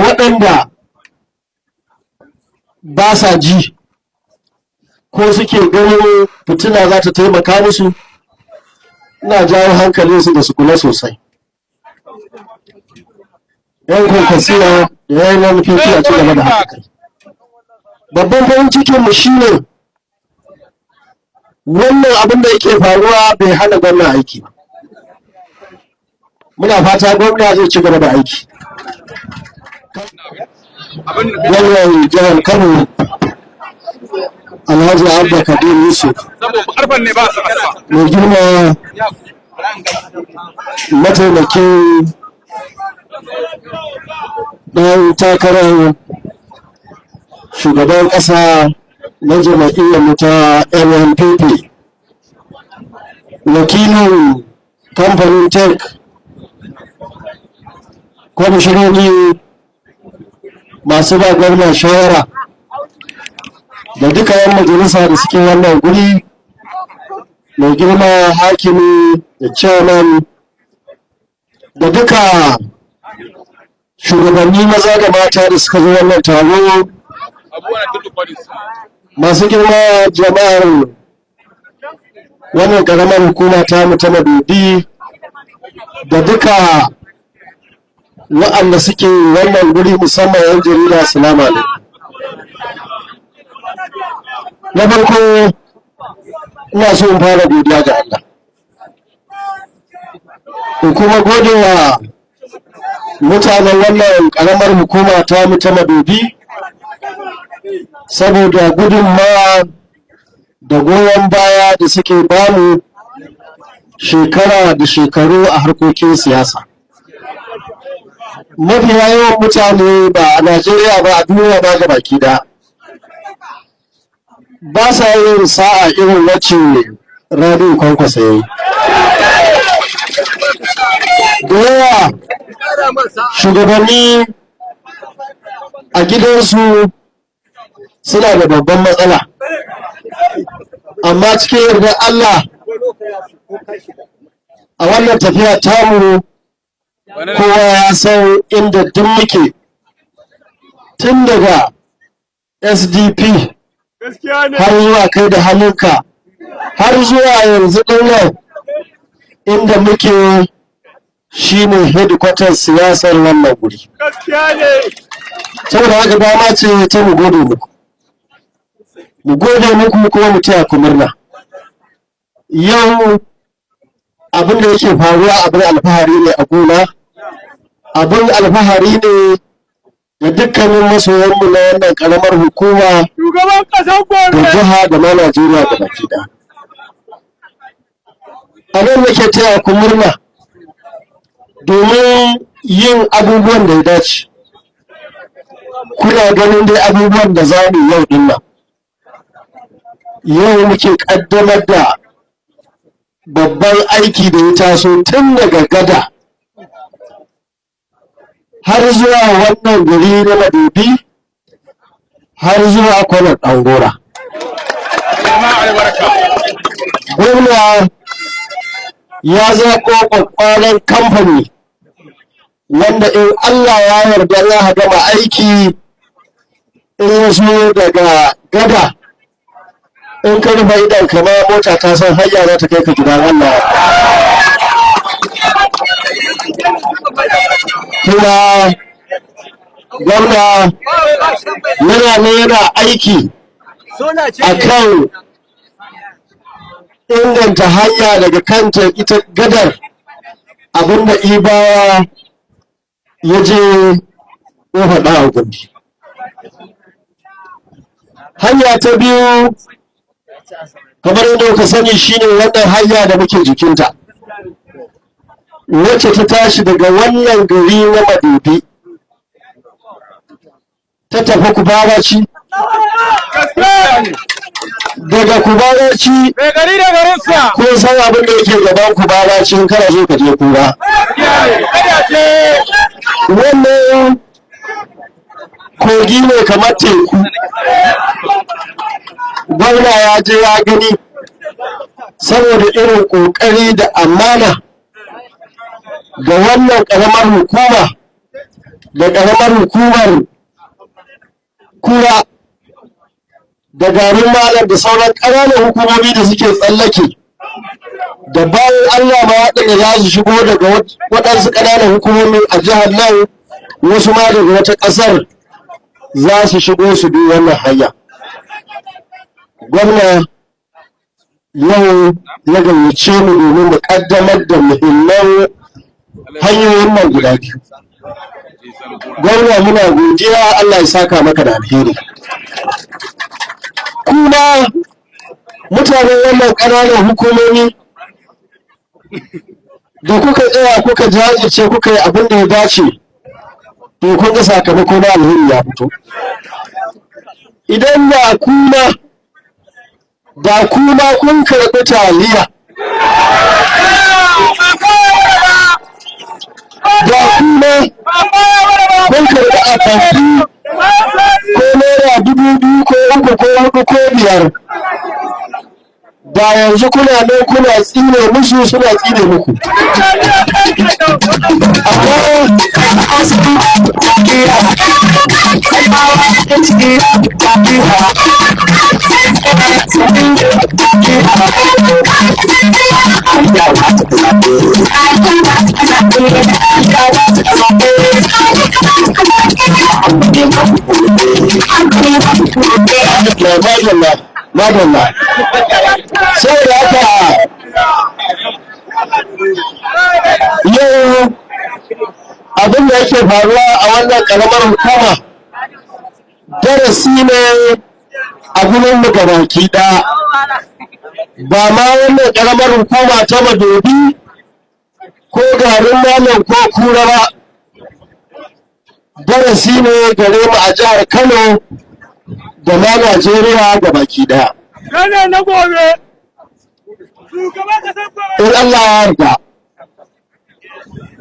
Waɗanda ba sa ji ko suke ganin fitila za ta taimaka musu, ina jawo hankalinsu da su kula sosai. Yan Kwankwasiya da yan NNPP, a ci gaba da haɗa kai. Babban farin cikinmu shine wannan abin da yake faruwa bai hana gwamna aiki ba. Muna fata gwamna zai ci gaba da aiki. Gwamnan jihar Kano, Alhaji Abba Kabir Yusuf, mai girma mataimakin ɗan takarar shugaban ƙasa na jam'iyyar mu ta NNPP, wakilin kamfanin TEC, kwamishinoni masu ba gwamna shawara, da duka 'yan majalisa da suke wannan guri, mai girma hakimi da chairman, da duka shugabanni maza da mata da suka zo wannan taro, masu girma, jama'ar wannan karamar hukuma ta mu ta Madobi, da duka wa'anda suke wannan guri, musamman 'yan jarida, salamu alaikum. Na farko, ina so in fara godiya ga Allah, in kuma gode wa mutanen wannan karamar hukuma ta mu ta Madobi saboda gudunmawa da goyon baya da suke bamu shekara da shekaru a harkokin siyasa. Mafiya yawan mutane, ba a Najeriya ba, a duniya ba ga baki da ba sa yin sa'a irin wacce Rabi'u Kwankwaso ya yi. Da yawa shugabanni a gidansu suna da babban matsala, amma cikin yardar Allah, a wannan tafiya tamu, kowa ya san inda duk muke tun daga SDP har zuwa kai da halinka, har zuwa yanzu ɗin inda muke, shine headquarters siyasar wannan guri. Saboda haka, dama ce ta mu gode muku, mu gode muku kuma mu taya ku murna. Yau abin da yake faruwa abin alfahari ne a gona, abin alfahari ne da dukkanin masoyanmu na wannan karamar hukuma Shugaban ƙasar da Gombe. jiha da ma Najeriya da baki ɗaya. A nan nake taya ku murna domin yin abubuwan da ya dace. Kuna ganin dai abubuwan da za mu yau din nan. Yau muke ƙaddamar da babban aiki da ya taso tun daga gada har zuwa wannan gari na Madobi, har zuwa kwanar Ɗangora. Gwamna ya zaɓo ƙwaƙwaran kamfani wanda in Allah ya yarda za a gama aiki, in ya so daga gada, in ka rufe idon kama mota ta san hanya za ta kai ka gidan Allah. Kuma gwamna yana ne yana aiki a kan inganta hanya daga kanta ita gadar, abinda Ibawa ya je ya faɗa a Gombe. Hanya ta biyu, kamar yadda kuka sani, shine wannan hanya da muke jikinta, wacce ta tashi daga wannan gari na Madobi ta tafi Kubaraci, daga Kubaraci Mai gari da garinsa. Kun san abin da yake gaban Kubaraci in kana so ka je Kura. Kada ce. Wannan kogi ne kamar teku. Gwamna ya je ya gani saboda irin ƙoƙari da amana da wannan ƙaramar hukuma Da ƙaramar hukumar Kura da Garin Malam da sauran ƙananan hukumomi da suke tsallake, da bayan Allah ma waɗanda za su shigo daga waɗansu ƙananan hukumomi a jihar nan, wasu ma daga wata ƙasar za su shigo su bi wannan hanya. Gwamna yau ya gayyace mu domin mu ƙaddamar da muhimman hanyoyin nan guda biyu. Gwamna, muna godiya, Allah ya saka maka da alheri. Kuma mutanen wannan ƙananan hukumomi da kuka tsaya kuka jajirce kuka yi abin da ya dace, to kun ga sakamako na alheri ya fito. Idan da kuma kun karɓi taliya, da kuma kun karɓi atamfi ko ₦2,000 ko 3 ko 4 ko 5, da yanzu kuna nan kuna tsine musu, suna tsine muku. Amma madalla, madalla. Saboda haka yau abin da yake faruwa a wannan karamar hukuma darasi ne a gurin mu gabaki ɗaya, ba ma wannan karamar hukuma ta Madobi ko Garin Malam ko Kura ba, darasi ne gare mu a jihar Kano da ma Najeriya gabaki ɗaya. Kane na gobe. Shugaban kasar gobe. In Allah ya yarda,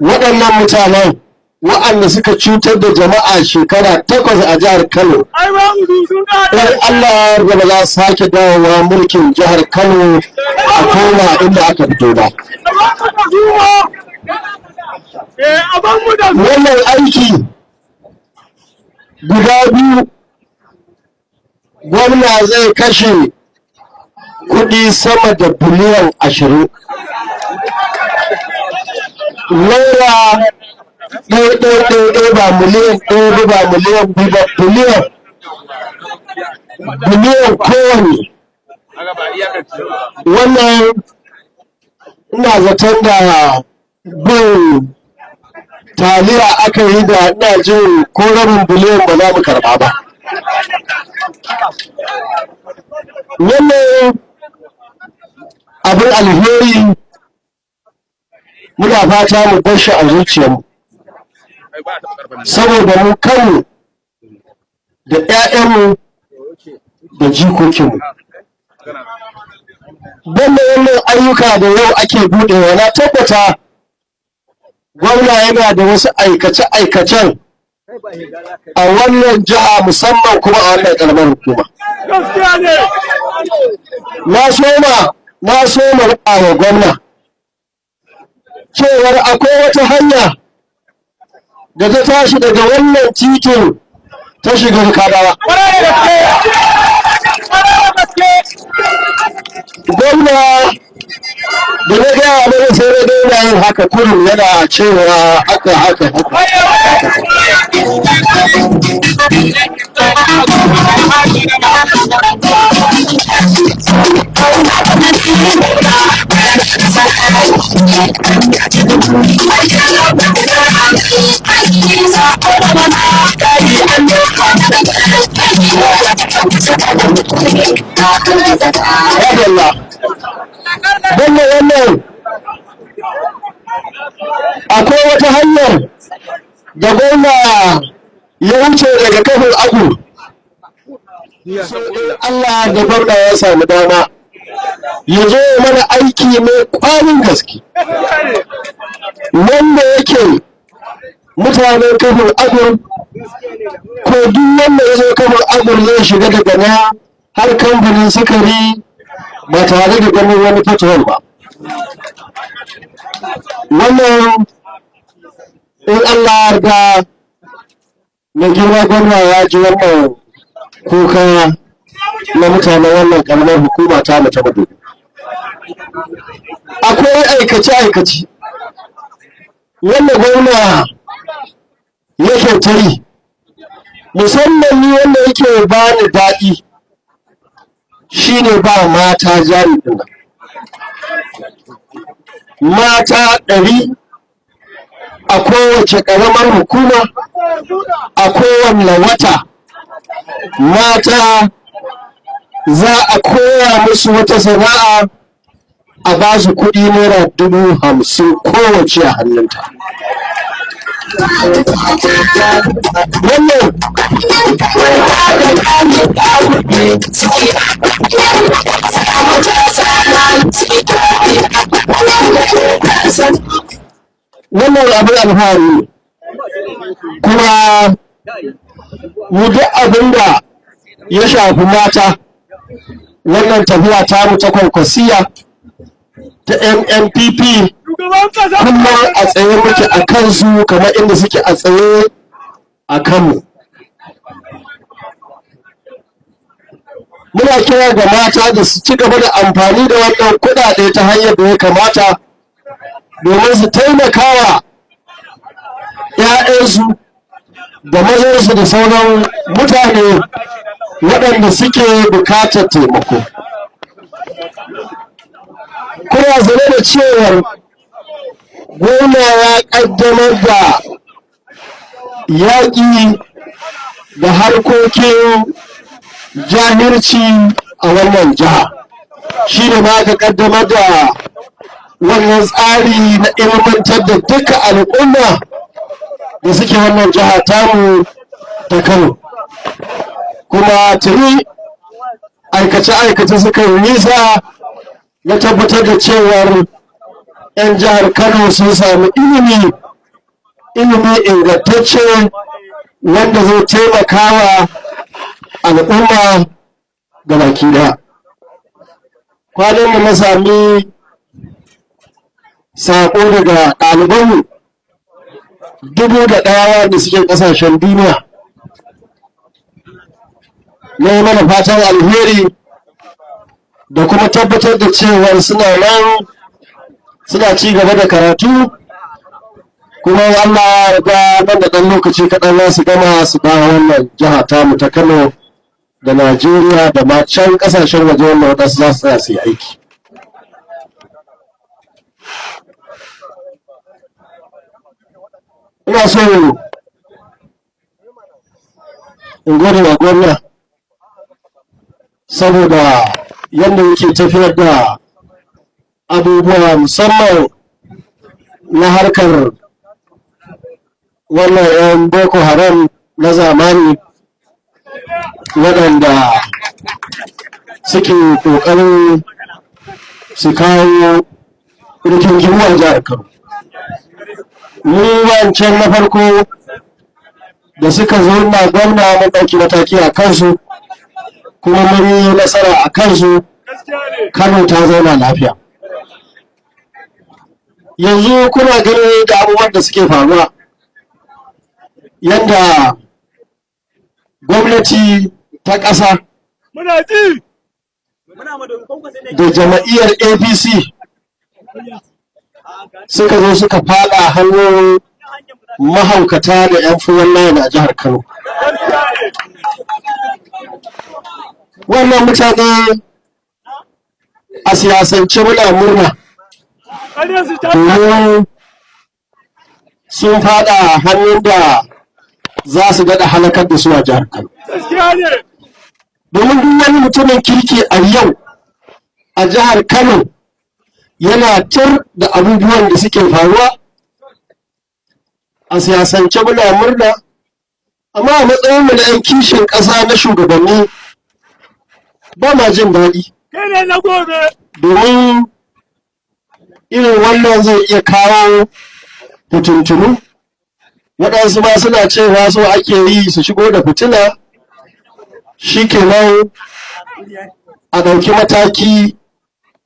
waɗannan mutanen waɗanda suka cutar da jama'a shekara 8 a jihar Kano, Ai ba mu su sun in gane. Allah ya yarda, ba za su sake dawowa mulkin jihar Kano a koma inda aka fito ba. A ban mu da su ma. Eh, a ban mu da su. Wannan aiki guda biyu, gwamna zai kashe kuɗi sama da biliyan 20 naira. Ɗaya ɗaya ɗaya ɗaya, ba miliyan 1 ba, ba miliyan 2 ba, biliyan biliyan kowane. Wannan ina zaton da bin taliya aka yi, da ina jin ko rabin biliyan ba za mu karɓa ba. Wannan abin alheri muna fata mu bar shi a zuciyarmu, saboda mu kanmu da 'ya'yanmu da jikokinmu. Banda wannan ayyuka da yau ake buɗewa, na tabbata gwamna yana da wasu aikace-aikacen a wannan jiha, musamman kuma a wannan ƙaramar hukuma. Gaskiya ne. Na soma wa gwamna cewar akwai wata hanya da ta tashi daga wannan titin ta shiga Kadawa. Kwarai da gaske. Kwarai da gaske. Gwamna da na gaya mana, sai na daina yin haka kurum, yana cewa haka haka haka. Madalla. Banda wannan, akwai wata hanyar da gwamna ya wuce daga Kafin Agu. Allah da gwamna ya samu dama ya zo ya mana aiki mai kwarin gaske, wanda yake mutanen Kafin Agu ko duk wanda ya zo Kafin Agu zai shiga daga nan har kamfanin sukari ba tare da ganin wani pothole ba. Wannan in Allah ya yarda. Mai girma gwamna ya ji wannan kuka na mutanen wannan karamar hukuma ta mu ta Madobi. Akwai aikace-aikace wanda gwamna yake ta yi, musamman ni wanda yake bani daɗi shine ba mata jari ɗin nan. Mata 100 a kowace ƙaramar hukuma, a kowane wata, mata za a koya musu wata sana'a, a ba su kuɗi ₦50,000 kowace a hannunta. Wannan abin alfahari ne, kuma mu duk abin da ya shafi mata, wannan tafiya ta mu ta Kwankwasiya ta NNPP, kullum a tsaye muke a kansu kamar inda suke a tsaye a kanmu. Muna kira ga mata da su ci gaba da amfani da wannan kuɗaɗe ta hanyar da ya kamata domin su taimakawa 'ya'yansu da mazansu da sauran mutane waɗanda suke bukatar taimako. Kuna sane da cewar gwamna ya ƙaddamar da yaƙi da harkokin jahilci a wannan jiha. Shi ne ma aka ƙaddamar da wannan tsari na ilmantar da duka al'umma da suke wannan jiha tamu ta Kano. Kuma tuni aikace-aikace suka yi nisa na tabbatar da cewar 'yan jihar Kano sun sami ilimi, ilimi ingantacce wanda zai taimaka wa al'umma ga baki ɗaya. Kwanan da na sami saƙo daga ɗalibanmu 1,000 da suke ƙasashen duniya, na yi mana fatan alheri da kuma tabbatar da cewar suna nan suna ci gaba da karatu, kuma Allah ya yarda nan da ɗan lokaci kaɗan za su gama su dawo wannan jiha tamu ta Kano da Najeriya da ma can ƙasashen waje wanda waɗansu za su tsaya su yi aiki. Ina so in gode wa gwamna saboda yadda yake tafiyar da abubuwa, musamman na harkar wannan 'yan Boko Haram na zamani waɗanda suke ƙoƙarin su kawo rigingimu a jihar Kano. Mu wancan na farko da suka zo na gwamna mun ɗauki mataki a kansu, kuma mun yi nasara a kansu, Kano ta zauna lafiya. Yanzu kuna ganin da abubuwan da suke faruwa, yadda gwamnati ta ƙasa da jama'iyyar APC suka zo suka fada hannun mahaukata da 'yan fuwan layin a jihar Kano. Wannan mutane a siyasance muna murna domin sun fada hannun da za su daɗa halakar da su a jihar Kano. Domin duk wani mutumin kirki a yau a jihar Kano yana tir da abubuwan da suke faruwa. A siyasance muna murna, amma a matsayinmu na 'yan kishin ƙasa na shugabanni ba ma jin daɗi. Domin irin wannan zai iya kawo fitintunu. Waɗansu ma suna cewa so ake yi su shigo da fitina, shikenan a ɗauki mataki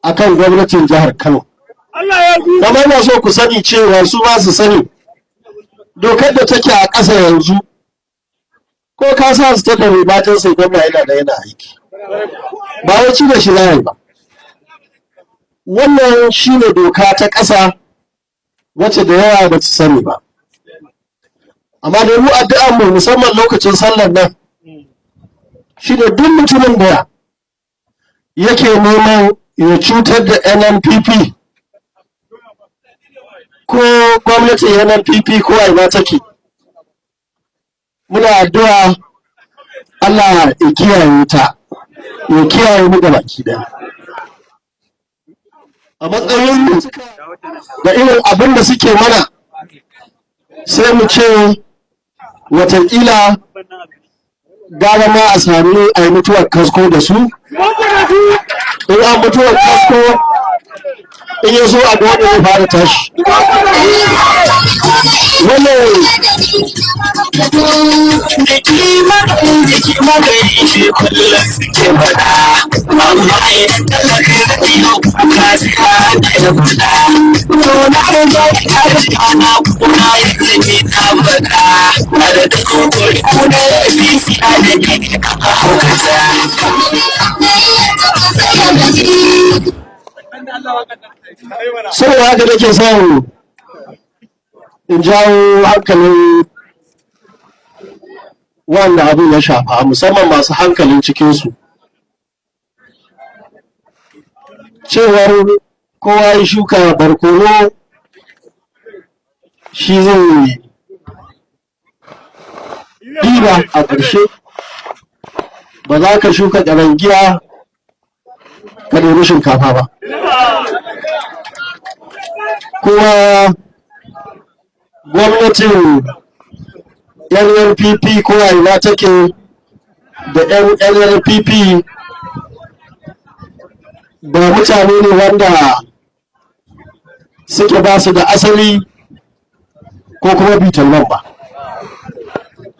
akan gwamnatin jihar Kano. Amma ina so ku sani cewa su ma su sani dokar da take a ƙasa yanzu Ko ka sa state of emergency, gwamna yana da yana aiki, ba wai ci da shi za ba. Wannan shine doka ta ƙasa wacce da yawa ba su sani ba. Amma da mu addu'an mu, musamman lokacin sallar nan, shine duk mutumin da yake neman ya cutar da NNPP ko gwamnatin NNPP ko a ina take, muna addu'a Allah ya kiyaye ta, ya kiyaye mu baki daya. A matsayin da irin abin da suke mana, sai mu ce watakila gara ma a sami a yi mutuwar kasko da su. In an mutuwar kasko, in ya so a ga wanda zai fara tashi. Wannan Jiki magani shi kullum suke faɗa, amma idan talaka ya yi kuka sai da faɗa. To na riga ta ga na kuna yanzu ne na faɗa na da duk kuna APC a da ke a haukata. Saboda haka nake son in jawo hankalin wanda abin ya shafa, musamman masu hankalin cikinsu, cewar kowa ya shuka barkono shi zai ɗiba a ƙarshe. Ba za ka shuka ƙarangiya ka nemi shinkafa ba. Kuma gwamnatin NNPP ko a ina take da NNPP ba mutane ne wanda suke ba su da asali ko kuma bitalman ba.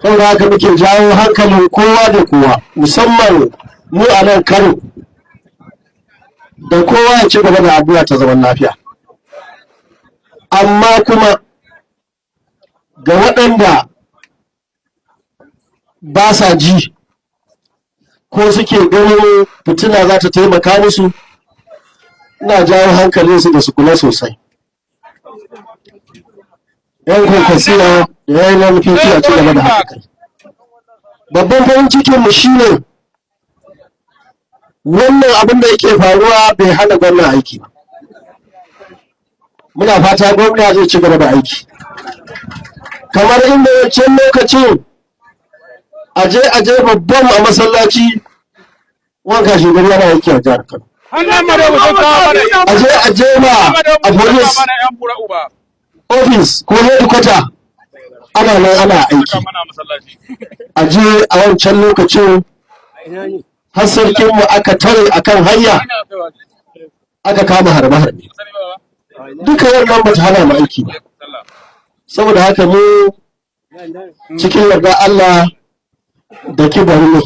Saboda haka muke jawo hankalin kowa da kowa, musamman mu a nan Kano, da kowa ya ci gaba da addu'a ta zaman lafiya. Amma kuma ga waɗanda ba sa ji ko suke ganin fitina za ta taimaka musu, ina jawo hankalinsu da su kula sosai. Yan Kwankwasiya da yan NPP, a ci gaba da haɗa kai. Babban farin cikinmu shine wannan abin da yake faruwa bai hana gwamna aiki ba. Muna fata gwamna zai ci gaba da aiki kamar inda wancan lokacin aje aje babban a masallaci wanka shekaru yana aiki a jihar Kano, aje aje ma a police office ko headquarter, ana nan ana aiki. Aje a wancan lokacin har sarkinmu aka tare akan hanya aka kama harbe-harbe. Duka wannan bata hana mu aiki ba. Saboda haka mu cikin yarda Allah da kibar ne,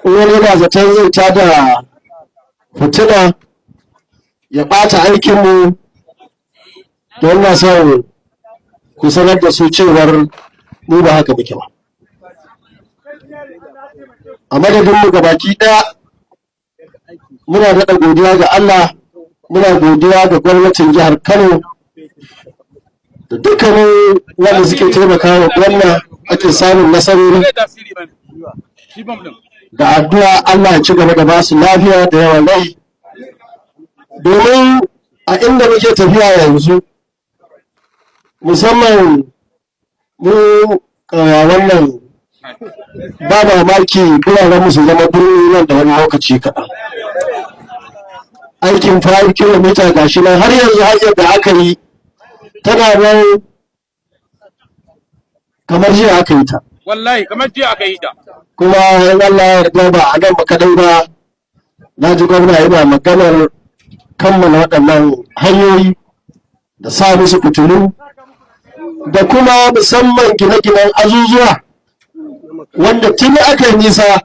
wani yana zaton zai tada fitina ya ɓata aikinmu, don na son ku sanar da su cewar mu ba haka muke ba. A madadinmu gabaki ɗaya, muna daɗa godiya ga Allah, muna godiya ga gwamnatin jihar Kano da dukkanin wanda suke taimakawa gwamna ake samun nasarori, da addu'a Allah ya ci gaba da basu lafiya da yawan rai, domin a inda muke tafiya yanzu, musamman mu ƙauyawan nan, ba mamaki biranen su zama birni nan da wani lokaci kaɗan. Aikin 5 kilomita gashi nan har yanzu hanyar da aka yi tana nan kamar jiya aka yi ta. Wallahi kamar jiya aka yi ta. Kuma in Allah ya yarda, ba a nan ba kadai ba, na ji gwamna yana maganar kammala waɗannan hanyoyi da sa musu fitilu da kuma musamman gine-ginen azuzuwa wanda tuni aka yi nisa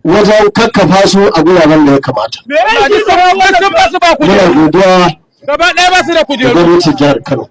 wajen kakkafa su a guraren da ya kamata. Sun ba su ba Muna kujeru. godiya Gaba ɗaya ba su da da kujeru. gwamnatin jihar Kano.